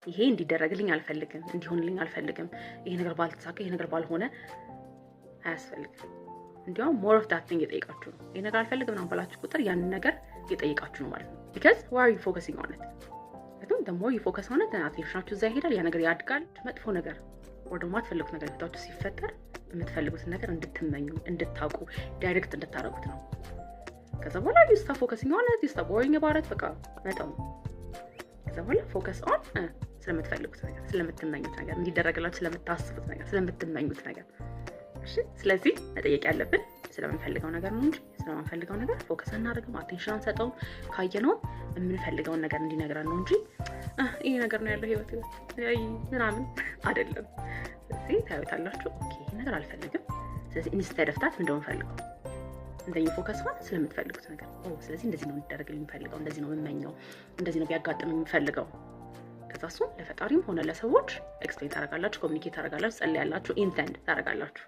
ይሄ እንዲደረግልኝ አልፈልግም፣ እንዲሆንልኝ አልፈልግም፣ ይሄ ነገር ባልተሳካ፣ ይሄ ነገር ባልሆነ አያስፈልግም። እንዲያውም more of that thing እየጠየቃችሁ ነው። ይሄ ነገር አልፈልግም ምናምን ባላችሁ ቁጥር ያንን ነገር እየጠየቃችሁ ነው ማለት ነው። Because why are you focusing on it? ምክንያቱም the more you focus on it፣ attention ኣችሁ እዛ ይሄዳል፣ ያ ነገር ያድጋል። መጥፎ ነገር ወይ ደግሞ የማትፈልጉት ነገር ህይወታችሁ ሲፈጠር የምትፈልጉትን ነገር እንድትመኙ፣ እንድታውቁ፣ direct እንድታደርጉት ነው። ከዛ በኋላ you stop focusing on it, you stop worrying about it፣ በቃ መተው ነው። ከዛ በኋላ focus on ስለምትፈልጉት ነገር፣ ስለምትመኙት ነገር፣ እንዲደረግላችሁ ስለምታስቡት ነገር፣ ስለምትመኙት ነገር። እሺ፣ ስለዚህ መጠየቅ ያለብን ስለምንፈልገው ነገር ነው እንጂ ስለማንፈልገው ነገር focus አናደርግም፣ attention አንሰጠውም። ካየነው የምንፈልገውን ነገር እንዲነግረን ነው እንጂ ይሄ ነገር ነው ያለው ህይወት ምናምን አይደለም። ስለዚህ ታዩታላችሁ። Okay፣ ይሄ ነገር አልፈልግም። ስለዚህ instead of that ምንድነው የምፈልገው? And then you focus on ስለምትፈልጉት ነገር። ስለዚህ እንደዚህ ነው እንዲደረግልኝ የምፈልገው፣ እንደዚህ ነው የምመኘው፣ እንደዚህ ነው ቢያጋጥም የምፈልገው። ከዛ እሱን ለፈጣሪም ሆነ ለሰዎች explain ታደርጋላችሁ፣ communicate ታደርጋላችሁ፣ ጸልያላችሁ፣ intend ታደርጋላችሁ።